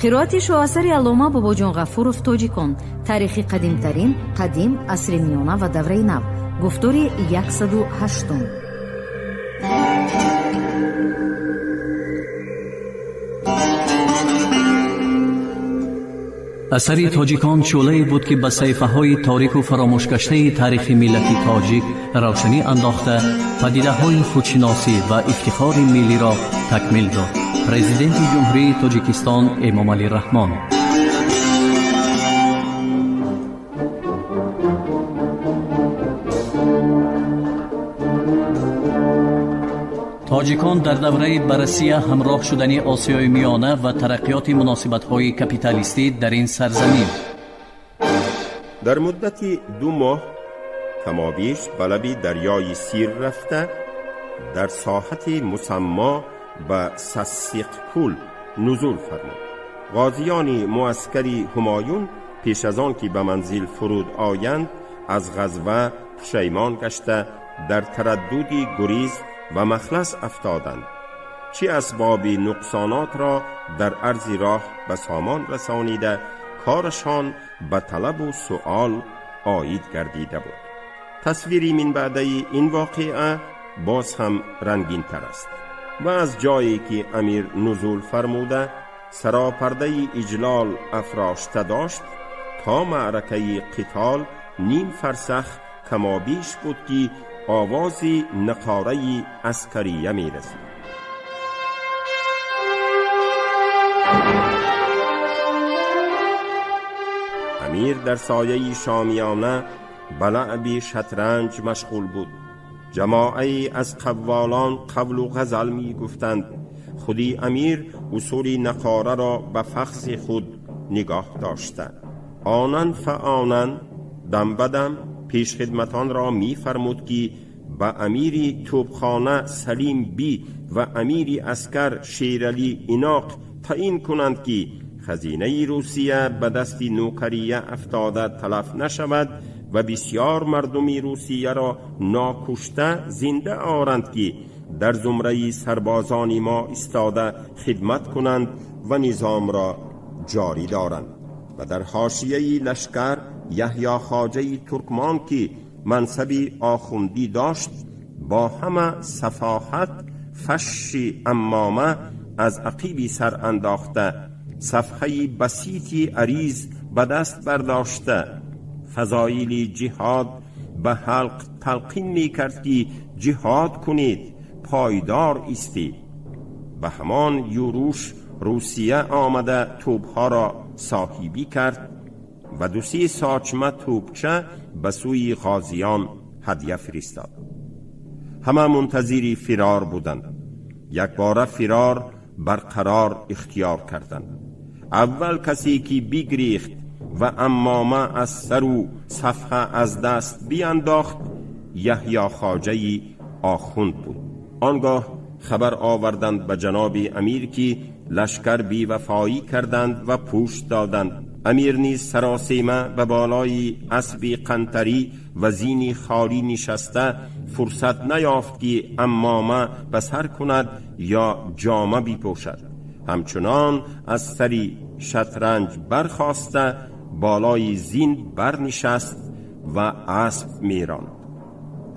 Қироати шоҳасари аллома Бобоҷон Ғафуров «Тоҷикон: таърихи қадимтарин, қадим, асри миёна ва давраи нав», гуфтори 108-ум. Асари «Тоҷикон» шӯълае буд, ки ба саҳифаҳои торику фаромӯшгаштаи таърихи миллати тоҷик равшанӣ андохта, падидаҳои худшиносӣ ва ифтихори миллиро такмил дод. Президенти Ҷумҳурии Тоҷикистон Эмомалӣ Раҳмон. Тоҷикон дар давраи ба Россия ҳамроҳ шудани Осиёи Миёна ва тараққиёти муносибатҳои капиталистӣ дар ин сарзамин. Дар муддати 2 моҳ камобеш ба лаби дарёи Сир рафта, дар соҳати мусаммо ба Сассиқкӯл нузул фармуд. Ғозиёни муаскари Ҳумоюн пеш аз он ки ба манзил фуруд оянд, аз ғазва пушаймон гашта, дар тараддуди гуриз ва махлас афтоданд. Чӣ асбоби нуқсонотро дар арзи роҳ ба сомон расонида, корашон ба талабу суол оид гардида буд. Тасвири минбаъдаи ин воқеа боз ҳам рангинтар аст ва аз ҷое ки амир нузул фармуда, саропардаи иҷлол афрошта дошт, то маъракаи қитол ним фарсах камобиш буд, ки овози нақораи аскария мерасид. Амир дар сояи шомиёна ба лаъби шатранҷ машғул буд. Ҷамоае аз қавволон қавлу ғазал мегуфтанд. Худи амир усули нақораро ба фахзи худ нигоҳ дошта, онан фаонан, дам ба дам пешхидматонро мефармуд, ки ба амири тӯбхона Салим би ва амири аскар Шералӣ Иноқ таъин кунанд, ки хазинаи Русия ба дасти нӯкария афтода талаф нашавад ва бисьёр мардуми Русияро нокушта зинда оранд, ки дар зумраи сарбозони мо истода хидмат кунанд ва низомро ҷорӣ доранд. Ва дар ҳошияи лашкар Яҳё Хоҷаи туркмон, ки мансаби охундӣ дошт, бо ҳама сафоҳат фашши аммома аз ақиби сар андохта, сафҳаи басити ариз ба даст бардошта, фазоили ҷиҳод ба ҳалқ талқин мекард, ки ҷиҳод кунед, пойдор истед. Ба ҳамон юруш Русия омада тӯбҳоро соҳибӣ кард ва дусе сочма тӯбча ба сӯи ғозиён ҳадя фиристод. Ҳама мунтазири фирор буданд. Якбора фирор барқарор ихтиёр карданд. Аввал касе ки бигрехт ва аммома аз сару сафҳа аз даст биандохт, Яҳё Хоҷаи охунд буд. Он гоҳ хабар оварданд ба ҷаноби амир, ки лашкар бевафоӣ карданд ва пушт доданд. Амир низ саросема ба болои асби қантарӣ ва зини холӣ нишаста, фурсат наёфт, ки аммома ба сар кунад ё ҷома бипӯшад. Ҳамчунон аз сари шатранҷ бархоста, болои зин барнишаст ва асб меронд.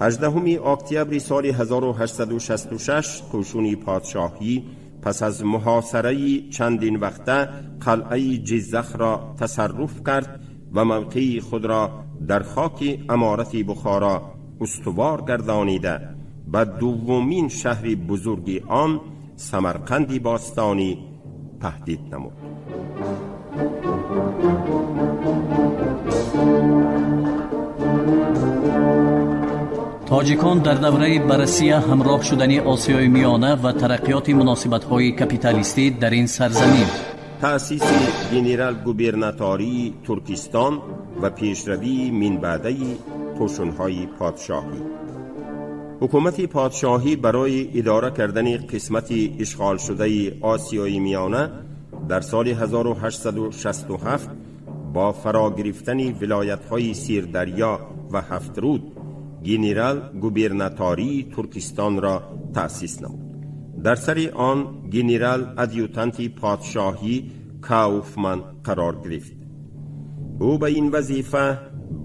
18 октябри соли 1866 қӯшуни подшоҳӣ пас аз муҳосараи чандин вақта қалъаи Ҷиззахро тасарруф кард ва мавқеи худро дар хоки аморати Бухоро устувор гардонида, ба дуввумин шаҳри бузурги он, Самарқанди бостонӣ, таҳдид намуд. Тоҷикон дар давраи ба Россия ҳамроҳ шудани Осиёи Миёна ва тараққиёти муносибатҳои капиталистӣ дар ин сарзамин. Таъсиси генерал-губернатории Туркистон ва пешравии минбаъдаи қӯшунҳои подшоҳӣ. Ҳукумати подшоҳӣ барои идора кардани қисмати ишғолшудаи Осиёи Миёна дар соли 1867 бо фаро гирифтани вилоятҳои Сирдарё ва Ҳафтруд Генерал-губернатории Туркистонро таъсис намуд. Дар сари он генерал-адъютанти подшоҳӣ Кауфман қарор гирифт. Ӯ ба ин вазифа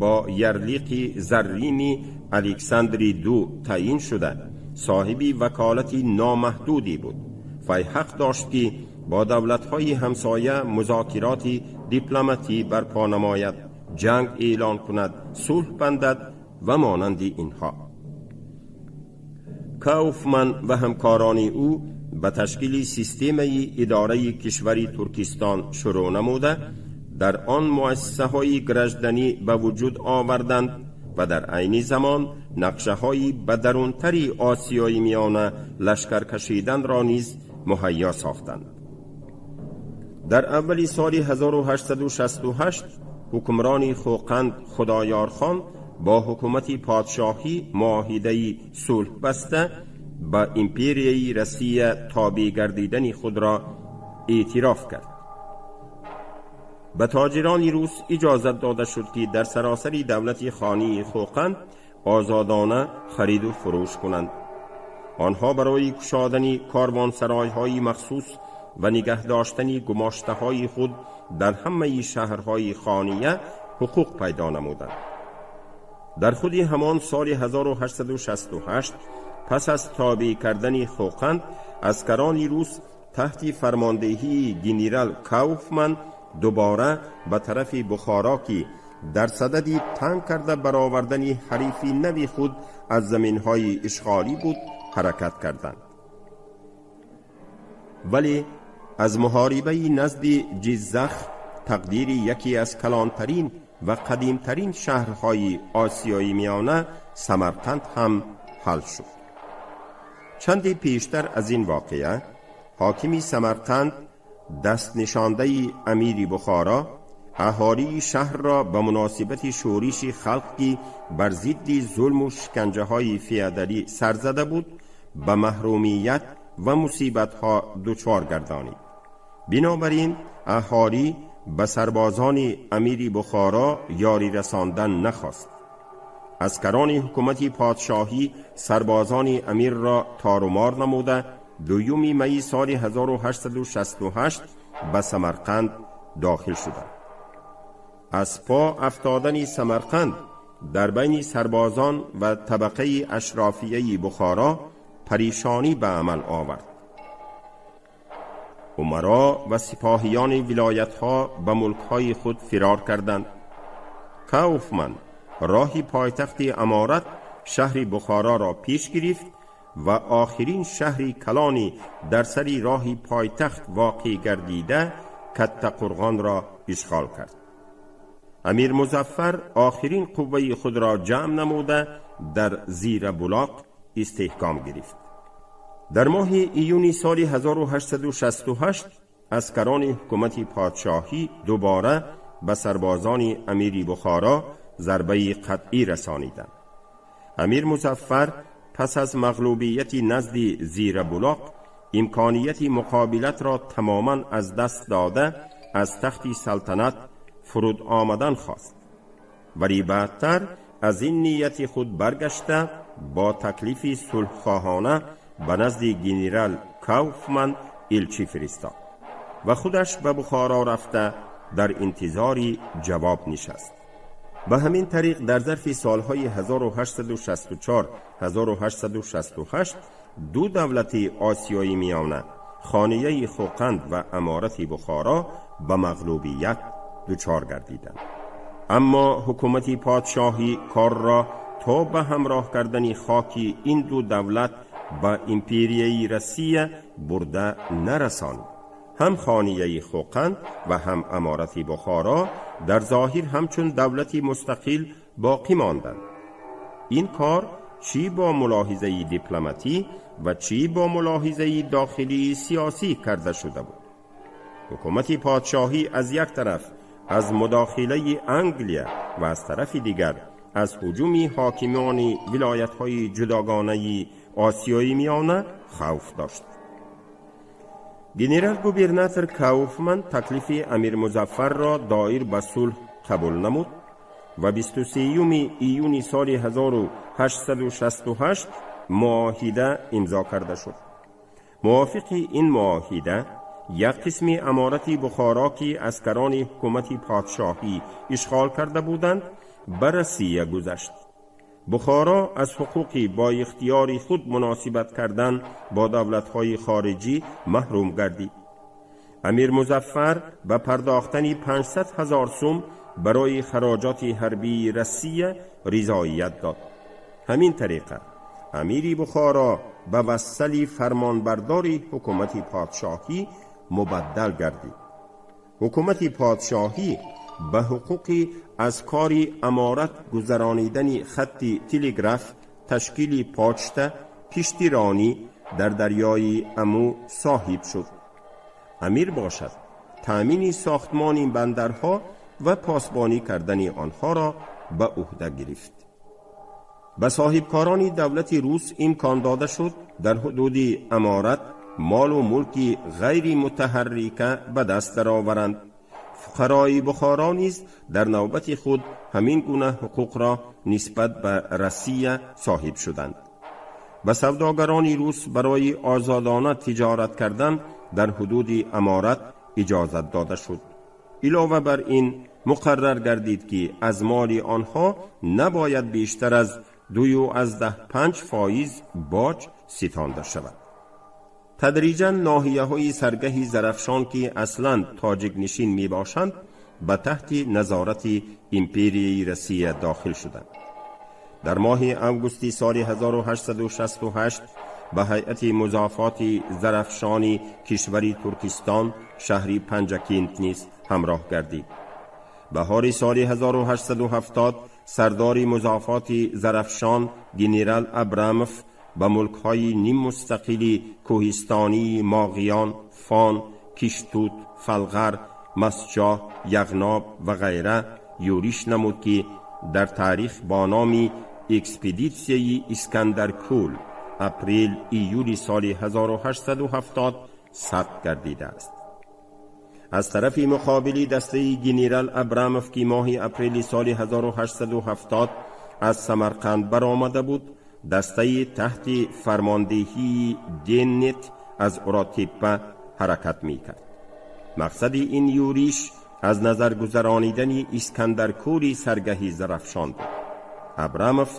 бо ярлиқи заррини Александри Ду таъин шуда, соҳиби ваколати номаҳдуде буд. Вай ҳақ дошт, ки бо давлатҳои ҳамсоя музокироти дипломатӣ барпо намояд, ҷанг эълон кунад, сулҳ бандад ва монанди инҳо. Кауфман ва ҳамкорони ӯ ба ташкили системаи идораи кишвари Туркистон шурӯъ намуда, дар он муассисаҳои гражданӣ ба вуҷуд оварданд ва дар айни замон нақшаҳои ба дарунтари Осиёи Миёна лашкар кашиданро низ муҳайё сохтанд. Дар аввали соли 1868 ҳукмрони Хӯқанд Худоёрхон бо ҳукумати подшоҳӣ муоҳидаи сулҳ баста, ба империяи Россия тобеъ гардидани худро эътироф кард. Ба тоҷирони рус иҷозат дода шуд, ки дар саросари давлати хонии Хӯқанд озодона хариду фурӯш кунанд. Онҳо барои кушодани корвонсаройҳои махсус ва нигаҳ доштани гумоштаҳои худ дар ҳамаи шаҳрҳои хония ҳуқуқ пайдо намуданд. Дар худи ҳамон соли 1868, пас аз тобеъ кардани Хӯқанд, аскарони рус таҳти фармондеҳии генерал Кауфман дубора ба тарафи Бухоро, ки дар садади танг карда баровардани ҳарифи нави худ аз заминҳои ишғолӣ буд, ҳаракат карданд. Вале аз муҳорибаи назди Ҷиззах тақдири яке аз калонтарин ва қадимтарин шаҳрҳои Осиёи Миёна, Самарқанд, ҳам ҳал шуд. Чанде пештар аз ин воқеа ҳокими Самарқанд, дастнишондаи амири Бухоро, аҳолии шаҳрро ба муносибати шӯриши халқ, ки бар зидди зулму шиканҷаҳои феодалӣ сар зада буд, ба маҳрумият ва мусибатҳо дучор гардонид. Бинобар ин аҳолӣ ба сарбозони амири Бухоро ёрӣ расондан нахост. Аскарони ҳукумати подшоҳӣ сарбозони амирро торумор намуда, 2 майи соли 1868 ба Самарқанд дохил шуданд. Аз по афтодани Самарқанд дар байни сарбозон ва табақаи ашрофияи Бухоро парешонӣ ба амал овард. Умаро ва сипоҳиёни вилоятҳо ба мулкҳои худ фирор карданд. Кауфман роҳи пойтахти аморат, шаҳри Бухороро пеш гирифт ва охирин шаҳри калони дар сари роҳи пойтахт воқеъ гардида, Каттақурғонро ишғол кард. Амир Музаффар охирин қувваи худро ҷамъ намуда, дар Зирабулоқ истиҳком гирифт. Дар моҳи июни соли 1868 аскарони ҳукумати подшоҳӣ дубора ба сарбозони амири Бухоро зарбаи қатъӣ расониданд. Амир Музаффар пас аз мағлубияти назди Зирабулоқ имконияти муқобилатро тамоман аз даст дода, аз тахти салтанат фуруд омадан хост, вале баъдтар аз ин нияти худ баргашта, бо таклифи сулҳхоҳона ба назди генерал Кауфман элчӣ фиристод ва худаш ба Бухоро рафта, дар интизори ҷавоб нишаст. Ба ҳамин тариқ дар зарфи солҳои 1864 1868 ду давлати Осиёи Миёна, хонияи Хӯқанд ва аморати Бухоро, ба мағлубият дучор гардиданд. Аммо ҳукумати подшоҳӣ корро то ба ҳамроҳ кардани хоки ин ду давлат ба империяи Россия бурда нарасонид. Ҳам хонияи Хӯқанд ва ҳам аморати Бухоро дар зоҳир ҳамчун давлати мустақил боқӣ монданд. Ин кор чӣ бо мулоҳизаи дипломатӣ ва чӣ бо мулоҳизаи дохилии сиёсӣ карда шуда буд. Ҳукумати подшоҳӣ аз як тараф аз мудохилаи Англия ва аз тарафи дигар аз ҳуҷуми ҳокимони вилоятҳои ҷудогонаи Осиёи Миёна хавф дошт. Генерал-губернатор Кауфман таклифи Амир Музаффарро доир ба сулҳ қабул намуд ва 23 июни соли 1868 муоҳида имзо карда шуд. Мувофиқи ин муоҳида, як қисми аморати Бухоро, ки аскарони ҳукумати подшоҳӣ ишғол карда буданд, ба Россия гузашт. Бухоро аз ҳуқуқи бо ихтиёри худ муносибат кардан бо давлатҳои хориҷӣ маҳрум гардид. Амир Музаффар ба пардохтани 500 ҳазор сум барои хароҷоти ҳарбии Россия ризоият дод. Ҳамин тариқа амири Бухоро ба вассали фармонбардори ҳукумати подшоҳӣ мубаддал гардид. Ҳукумати подшоҳӣ ба ҳуқуқи аз кори аморат гузаронидани хатти телеграф, ташкили почта, киштиронӣ дар дарёи Аму соҳиб шуд. Амир бошад, таъмини сохтмони бандарҳо ва посбонӣ кардани онҳоро ба ӯҳда гирифт. Ба соҳибкорони давлати рус имкон дода шуд дар ҳудуди аморат молу мулки ғайри мутаҳаррика ба даст дароваранд. Фуқарои Бухоро низ дар навбати худ ҳамин гуна ҳуқуқро нисбат ба Россия соҳиб шуданд. Ба савдогарони рус барои озодона тиҷорат кардан дар ҳудуди аморат иҷозат дода шуд. Илова бар ин, муқаррар гардид, ки аз моли онҳо набояд бештар аз 2,5% боҷ ситонда шавад. Тадриҷан ноҳияҳои саргаҳи Зарафшон, ки аслан тоҷикнишин мебошанд, ба таҳти назорати империяи Россия дохил шуданд. Дар моҳи августи соли 1868 ба ҳайати музофоти Зарафшони кишвари Туркистон шаҳри Панҷакент низ ҳамроҳ гардид. Баҳори соли 1870 сардори музофоти Зарафшон генерал Абрамов ба мулкҳои ниммустақили кӯҳистонии Моғиён, Фон, Киштут, Фалғар, Масҷоҳ, Яғноб ва ғайра юриш намуд, ки дар таърих бо номи экспедитсияи Искандаркӯл апрел июли соли 1870 сабт гардидааст. Аз тарафи муқобили дастаи генерал Абрамов, ки моҳи апрели соли 1870 аз Самарқанд баромада буд, дастаи таҳти фармондеҳии Деннет аз Уротеппа ҳаракат мекард. Мақсади ин юриш аз назар гузаронидани Искандаркӯли саргаҳи Зарафшон буд. Абрамов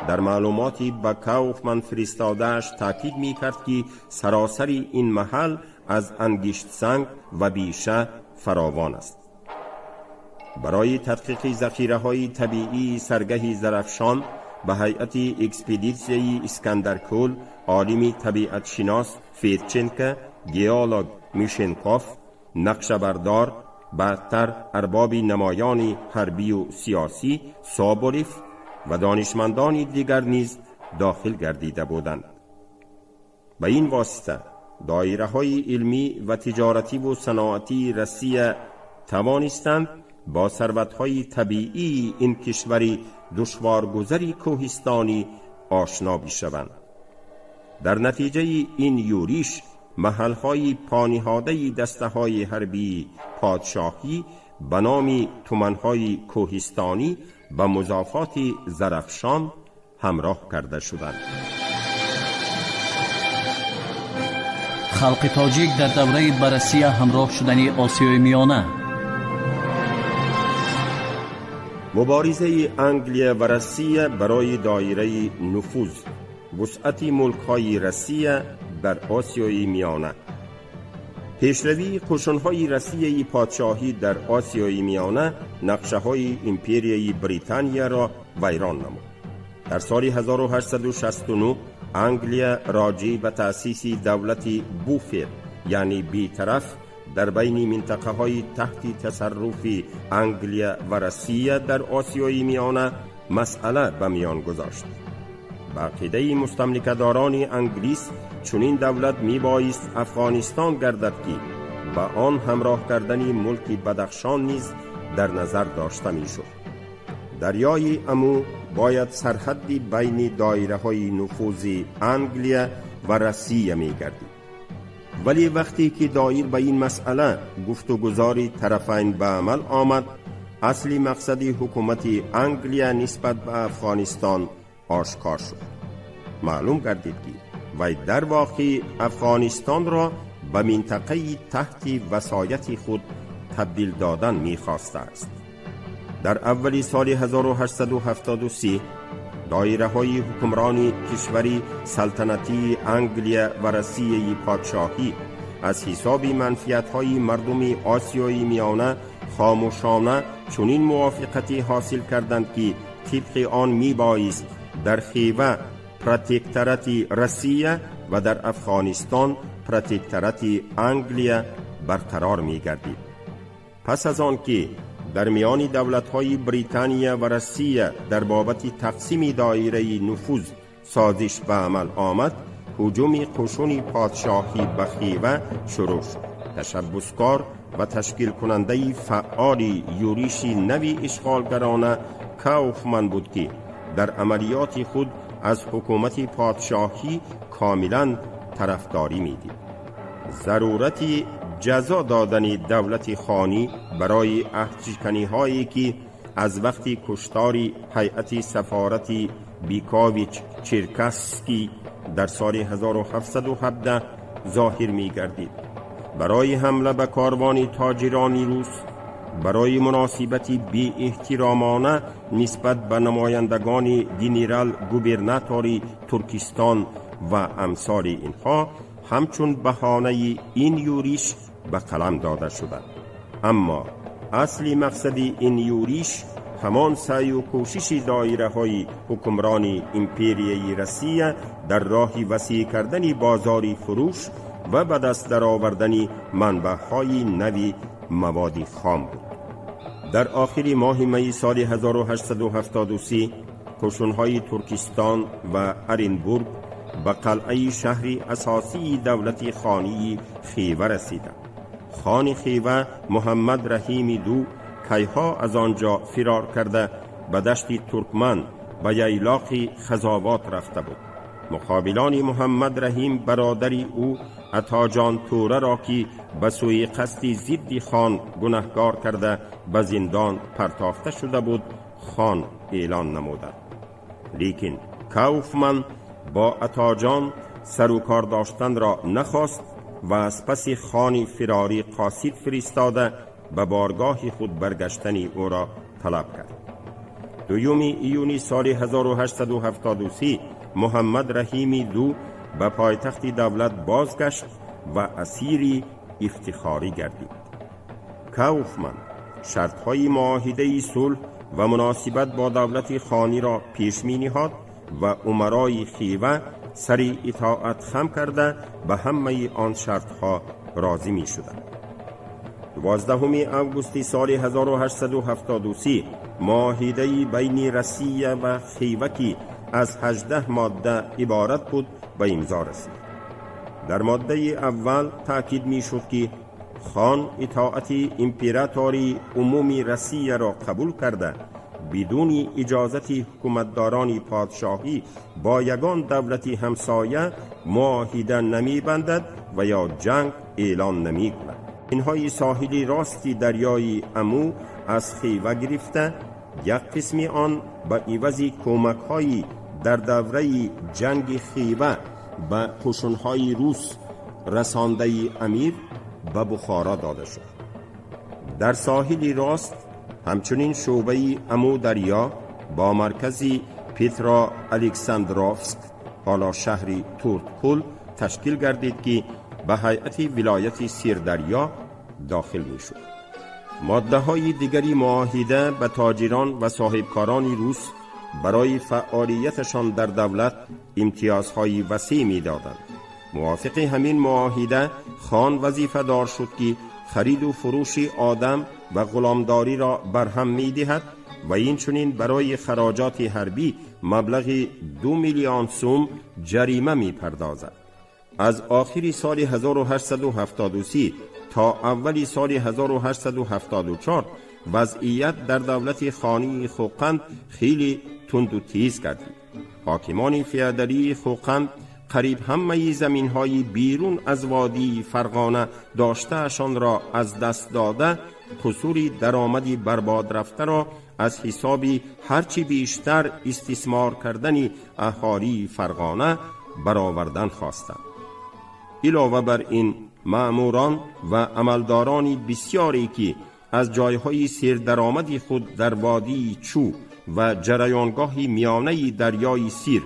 дар маълумоти ба Кауфман фиристодааш таъкид мекард, ки саросари ин маҳал аз ангиштсанг ва биша фаровон аст. Барои тадқиқи захираҳои табиии саргаҳи Зарафшон ба ҳайати экспедитсияи Искандаркӯл олими табиатшинос Федченко, геолог Мишенков, нақшабардор, баъдтар арбоби намоёни ҳарбию сиёсӣ Соболев ва донишмандони дигар низ дохил гардида буданд. Ба ин восита доираҳои илмӣ ва тиҷоративу саноатии Россия тавонистанд бо сарватҳои табиии ин кишвари душворгузари кӯҳистонӣ ошно бишаванд. Дар натиҷаи ин юриш маҳалҳои пониҳодаи дастаҳои ҳарбии подшоҳӣ ба номи туманҳои кӯҳистонӣ ба музофоти Зарафшон ҳамроҳ карда шуданд. Халқи тоҷик дар давраи ба Россия ҳамроҳ шудани Осиёи Миёна. Муборизаи Англия ва Россия барои доираи нуфуз, вусъати мулкҳои Россия дар Осиёи Миёна. Пешравии қӯшунҳои Россияи подшоҳӣ дар Осиёи Миёна нақшаҳои империяи Британияро вайрон намуд. Дар соли 1869 Англия роҷеъ ба таъсиси давлати буфер, яъне бетараф, дар байни минтақаҳои таҳти тасарруфи Англия ва Россия дар Осиёи Миёна масъала ба миён гузошт. Ба ақидаи мустамликадорони англис, чунин давлат мебоист Афғонистон гардад, ки ба он ҳамроҳ кардани мулки Бадахшон низ дар назар дошта мешуд. Дарёи Аму бояд сарҳадди байни доираҳои нуфузи Англия ва Россия мегардид. Вале вақте ки доир ба ин масъала гуфтугузори тарафайн ба амал омад, асли мақсади ҳукумати Англия нисбат ба Афғонистон ошкор шуд. Маълум гардид, ки вай дар воқеъ Афғонистонро ба минтақаи таҳти васояти худ табдил додан мехостааст. Дар аввали соли 1873 доираҳои ҳукмрони кишвари салтанатии Англия ва Россияи подшоҳӣ аз ҳисоби манфиатҳои мардуми Осиёи Миёна хомӯшона чунин мувофиқате ҳосил карданд, ки тибқи он мебоист дар Хева протекторати Россия ва дар Афғонистон протекторати Англия барқарор мегардид. Пас аз он ки дар миёни давлатҳои Британия ва Россия дар бобати тақсими доираи нуфуз созиш ба амал омад, ҳуҷуми қушуни подшоҳӣ ба Хева шурӯъ шуд. Ташаббускор ва ташкилкунандаи фаъоли юриши нави ишғолгарона Кауфман буд, ки дар амалиёти худ аз ҳукумати подшоҳӣ комилан тарафдорӣ медид. Зарурати ҷазо додани давлати хонӣ барои аҳдшиканиҳое, ки аз вақти куштори ҳайати сафорати Бикович Черкасский дар соли 1717 зоҳир мегардид, барои ҳамла ба корвони тоҷирони рус, барои муносибати беэҳтиромона нисбат ба намояндагони генерал губернатори Туркистон ва амсоли инҳо ҳамчун баҳонаи ин юриш ба қалам дода шуданд. Аммо асли мақсади ин юриш ҳамон саъю кӯшиши доираҳои ҳукмрони империяи Россия дар роҳи васеъ кардани бозори фурӯш ва ба даст даровардани манбаъҳои нави маводи хом буд. Дар охири моҳи майи соли 1873 қушунҳои Туркистон ва Оренбург ба қалъаи шаҳри асосии давлати хонии Хева расиданд. Хони Хева Муҳаммад Раҳими ду кайҳо аз он ҷо фирор карда, ба дашти Туркман, ба яйлоқи Хазовот рафта буд. Муқобилони Муҳаммад Раҳим бародари ӯ Атоҷон Тӯраро, ки ба сӯи қасди зидди хон гунаҳкор карда ба зиндон партофта шуда буд, хон эълон намуданд. Лекин Кауфман бо Атоҷон сару кор доштанро нахост ва аз паси хони фирорӣ қосид фиристода, ба боргоҳи худ баргаштани ӯро талаб кард. 2 июни соли 1873 Муҳаммад Раҳими ду ба пойтахти давлат бозгашт ва асири ифтихорӣ гардид. Кауфман шартҳои муоҳидаи сулҳ ва муносибат бо давлати хониро пеш мениҳод ва умарои Хева сари итоат хам карда, ба ҳамаи он шартҳо розӣ мешуданд. 12 августи соли 1873 муоҳидаи байни Россия ва Хева, ки аз 18 модда иборат буд, ба имзо расид. Дар моддаи аввал таъкид мешуд, ки хон итоати императори умуми Россияро қабул карда, бидуни иҷозати ҳукуматдорони подшоҳӣ бо ягон давлати ҳамсоя муоҳида намебандад ва ё ҷанг эълон намекунад. Инҳои соҳили рости дарёи Аму аз Хева гирифта, як қисми он ба ивази кӯмакҳои дар давраи ҷанги Хева ба қушунҳои рус расондаи амир ба Бухоро дода шуд. Дар соҳили рост ҳамчунин шӯъбаи Аму дарё бо маркази Петро Александровск, ҳоло шаҳри Турткул, ташкил гардид, ки ба ҳайати вилояти Сирдарё дохил мешуд. Моддаҳои дигари муоҳида ба тоҷирон ва соҳибкорони рус барои фаъолияташон дар давлат имтиёзҳои васеъ медоданд. Мувофиқи ҳамин муоҳида хон вазифадор шуд, ки хариду фурӯши одам ва ғуломдориро барҳам медиҳад ва инчунин барои хароҷоти ҳарбӣ маблағи 2 миллион сум ҷарима мепардозад. Аз охири соли 1873 то аввали соли 1874 вазъият дар давлати хонии Хӯқанд хеле тунду тез гардид. Ҳокимони феодалии Хӯқанд қариб ҳамаи заминҳои берун аз водии Фарғона доштаашонро аз даст дода, қусури даромади барбод рафтаро аз ҳисоби ҳарчи бештар истисмор кардани аҳолии Фарғона баровардан хостанд. Илова бар ин, маъмурон ва амалдорони бисёре ки аз ҷойҳои сердаромади худ дар водии Чӯ ва ҷараёнгоҳи миёнаи дарёи Сир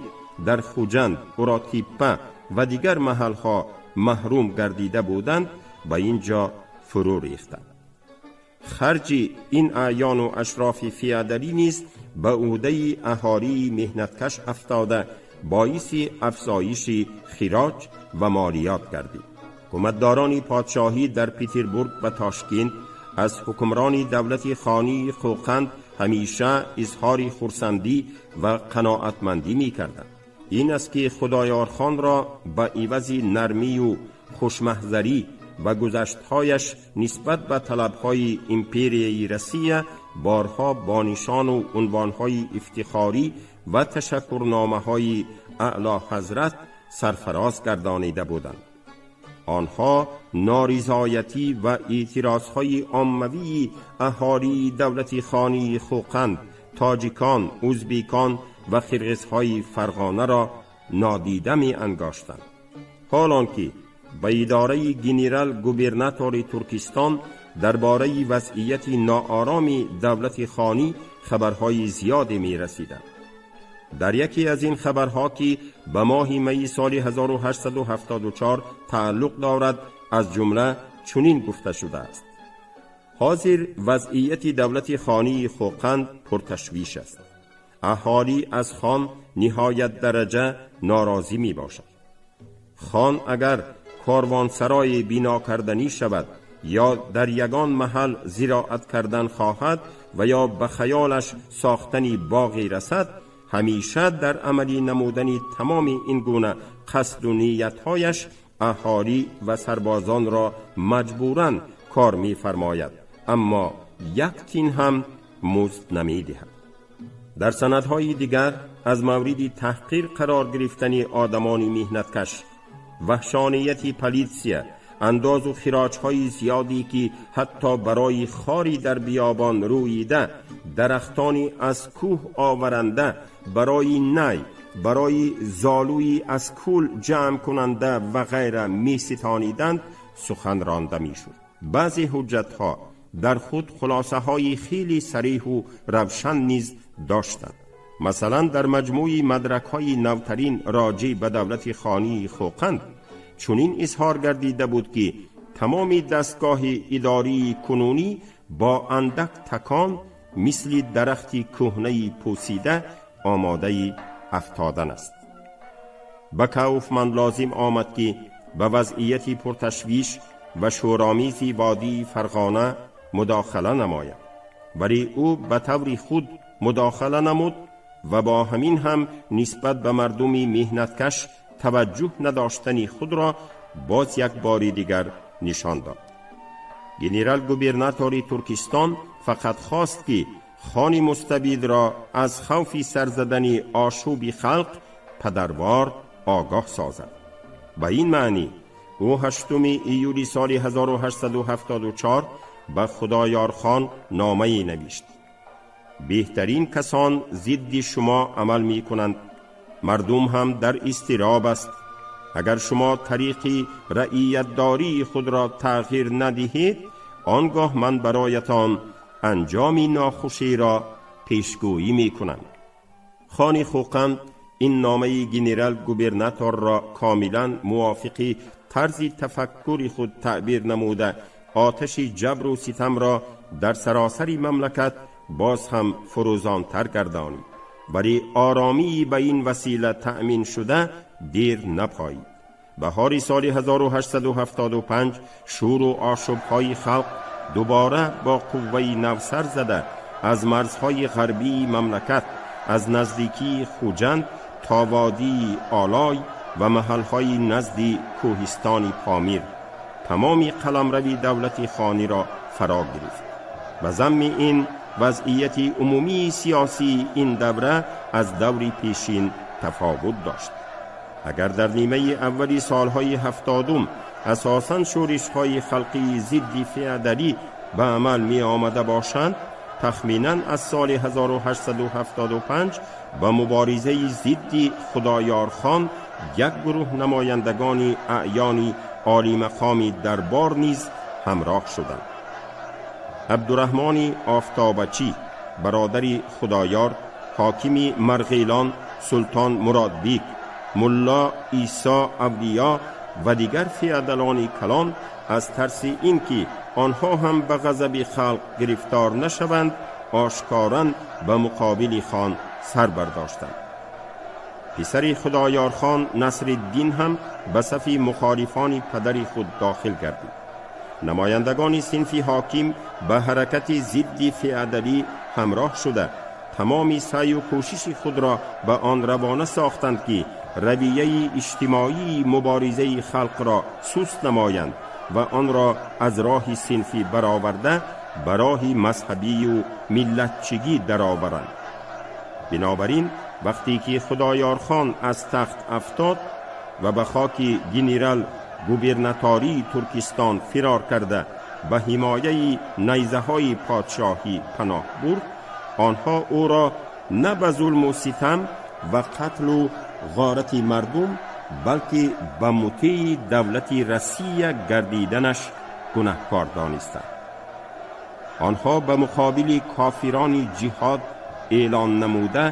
дар Хуҷанд, Уротиппа ва дигар маҳалҳо маҳрум гардида буданд, ба ин ҷо фурӯ рехтанд. Харҷи ин аъёну ашрофи феодалӣ низ ба ӯҳдаи аҳолии меҳнаткаш афтода, боиси афзоиши хироҷ ва молиёт гардид. Ҳукуматдорони подшоҳӣ дар Петербург ва Тошкент аз ҳукмрони давлати хонии Қӯқанд ҳамеша изҳори хурсандӣ ва қаноатмандӣ мекарданд. Ин аст ки Худоёрхонро ба ивази нармию хушмаҳзарӣ ва гузаштҳояш нисбат ба талабҳои империяи Россия борҳо бо нишону унвонҳои ифтихорӣ ва ташаккурномаҳои Аъло Ҳазрат сарфароз гардонида буданд. Онҳо норизоятӣ ва эътирозҳои оммавии аҳолии давлати хонии Хӯқанд, тоҷикон, ӯзбекон ва қирғизҳои Фарғонаро нодида меангоштанд. Ҳол он ки ба идораи генерал-губернатори Туркистон дар бораи вазъияти ноороми давлати хонӣ хабарҳои зиёде мерасиданд. Дар яке аз ин хабарҳо, ки ба моҳи майи соли 1874 тааллуқ дорад, аз ҷумла чунин гуфта шудааст: ҳозир вазъияти давлати хонии Хӯқанд пурташвиш аст. Аҳолӣ аз хон ниҳоят дараҷа норозӣ мебошад. Хон агар корвонсарое бино карданӣ шавад ё дар ягон маҳал зироат кардан хоҳад ва ё ба хаёлаш сохтани боғе расад, ҳамеша дар амалӣ намудани тамоми ин гуна қасду ниятҳояш аҳолӣ ва сарбозонро маҷбуран кор мефармояд, аммо як тин ҳам музд намедиҳад. Дар санадҳои дигар аз мавриди таҳқир қарор гирифтани одамони меҳнаткаш, ваҳшонияти политсия, андозу хироҷҳои зиёде ки ҳатто барои хори дар биёбон рӯида, дарахтони аз кӯҳ оваранда, барои най, барои золӯи аз кӯл ҷамъ кунанда ва ғайра меситониданд, сухан ронда мешуд. Баъзе ҳуҷҷатҳо дар худ хулосаҳои хеле сариҳу равшан низ доштанд. Масалан, дар маҷмӯи мадракҳои навтарин роҷеъ ба давлати хонии Хӯқанд чунин изҳор гардида буд, ки тамоми дастгоҳи идории кунунӣ бо андак такон мисли дарахти кӯҳнаи пӯсида омодаи афтодан аст. Ба Кауфман лозим омад, ки ба вазъияти пурташвиш ва шӯромези водии Фарғона мудохила намояд, вале ӯ ба таври худ мудохила намуд ва бо ҳамин ҳам нисбат ба мардуми меҳнаткаш таваҷҷӯҳ надоштани худро боз як бори дигар нишон дод. Генерал-губернатори Туркистон фақат хост, ки хони мустабидро аз хавфи сарзадани ошӯби халқ падарвор огоҳ созад. Ба ин маънӣ ӯ 8 июли соли 1874 ба Худоёрхон номае навишт: беҳтарин касон зидди шумо амал мекунанд, мардум ҳам дар изтироб аст. Агар шумо тариқи раиятдории худро тағйир надиҳед, он гоҳ ман бароятон анҷоми нохуширо пешгӯӣ мекунам. Хони Хӯқанд ин номаи генерал-губернаторро комилан мувофиқи тарзи тафаккури худ таъбир намуда, оташи ҷабру ситамро дар саросари мамлакат боз ҳам фурӯзонтар гардонид. Вале оромии ба ин васила таъмин шуда дер напоид. Баҳори соли 1875 шӯру ошӯбҳои халқ дубора бо қувваи нав сар зада, аз марзҳои ғарбии мамлакат, аз наздикии Хуҷанд то водии Олой ва маҳалҳои назди кӯҳистони Помир тамоми қаламрави давлати хониро фаро гирифт. Ба замми ин, вазъияти умумии сиёсии ин давра аз даври пешин тафовут дошт. Агар дар нимаи аввали солҳои 70-ум асосан шӯришҳои халқии зидди феодалӣ ба амал меомада бошанд, Тахминан аз соли 1875 ба муборизаи зидди Худоёрхон як гурӯҳ намояндагони аъёни олимақоми дарбор низ ҳамроҳ шуданд. Абдураҳмони Офтобачӣ, бародари Худоёр, ҳокими Марғилон Султон Муродбик, Мулло Исо Авлиё ва дигар феодалони калон аз тарси ин ки онҳо ҳам ба ғазаби халқ гирифтор нашаванд, ошкоран ба муқобили хон сар бардоштанд. Писари Худоёрхон Насриддин ҳам ба сафи мухолифони падари худ дохил гардид. Намояндагони синфи ҳоким ба ҳаракати зидди феодалӣ ҳамроҳ шуда, тамоми саъю кӯшиши худро ба он равона сохтанд, ки равияи иҷтимоии муборизаи халқро суст намоянд ва онро аз роҳи синфӣ бароварда, ба роҳи мазҳабию миллатчигӣ дароваранд. Бинобар ин, вақте ки Худоёрхон аз тахт афтод ва ба хоки генерал губернатории Туркистон фирор карда, ба ҳимояи найзаҳои подшоҳӣ паноҳ бурд, онҳо ӯро на ба зулму ситам ва қатлу ғорати мардум, балки ба мутеи давлати Россия гардиданаш гунаҳкор донистанд. Онҳо ба муқобили кофирони ҷиҳод эълон намуда,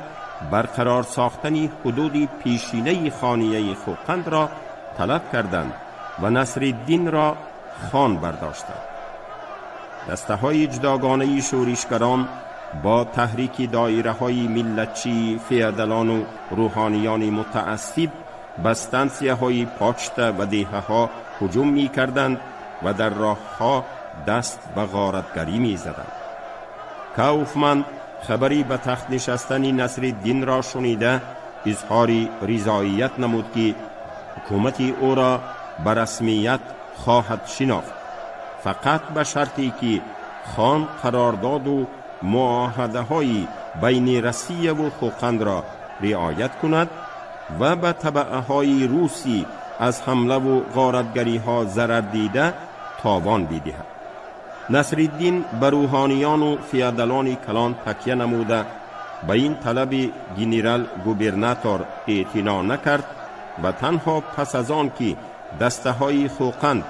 барқарор сохтани ҳудуди пешинаи хонияи Хӯқандро талаб карданд ва Насриддинро хон бардоштанд. Дастаҳои ҷудогонаи шӯришгарон бо таҳрики доираҳои миллатчии феодалону рӯҳониёни мутаассиб ба стансияҳои почта ва деҳаҳо ҳуҷум мекарданд ва дар роҳҳо даст ба ғоратгарӣ мезаданд. Кауфман хабари ба тахт нишастани Насриддинро шунида, изҳори ризоият намуд, ки ҳукумати ӯро ба расмият хоҳад шинохт, фақат ба шарте ки хон қарордоду муоҳадаҳои байни Россияву Хӯқандро риоят кунад ва ба табаъаҳои русӣ аз ҳамлаву ғоратгариҳо зарар дида товон бидиҳад. Насриддин ба рӯҳониёну феодалони калон такя намуда, ба ин талаби генерал-губернатор эътино накард ва танҳо пас аз он ки дастаҳои Хӯқанд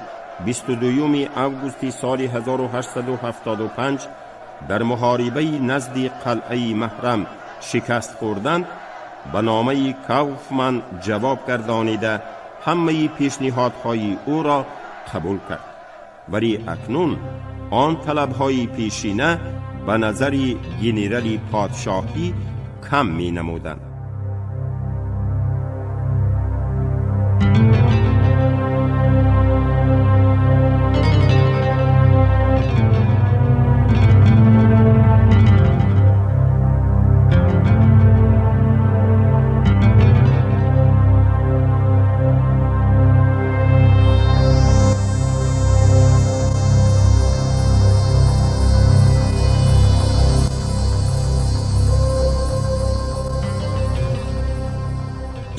22 августи соли 1875 дар муҳорибаи назди қалъаи Маҳрам шикаст хӯрданд, ба номаи Кауфман ҷавоб гардонида, ҳамаи пешниҳодҳои ӯро қабул кард. Вале акнун он талабҳои пешина ба назари генерали подшоҳӣ кам менамуданд.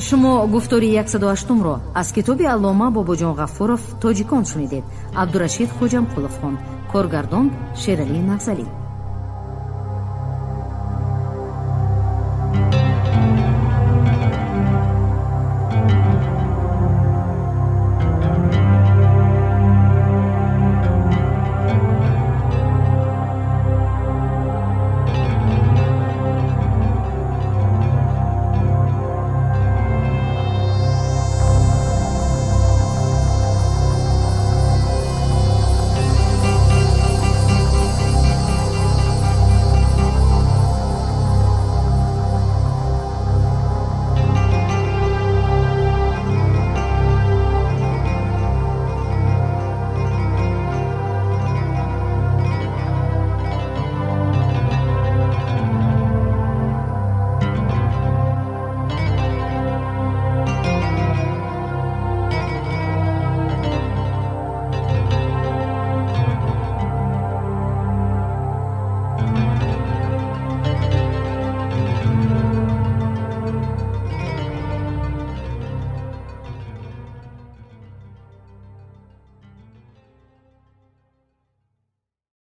Шумо гуфтори 108-ро аз китоби аллома Бобоҷон Ғафуров «Тоҷикон» шунидед. Абдурашид Хоҷамқулов хонд. Коргардон Шералӣ Нафзалӣ.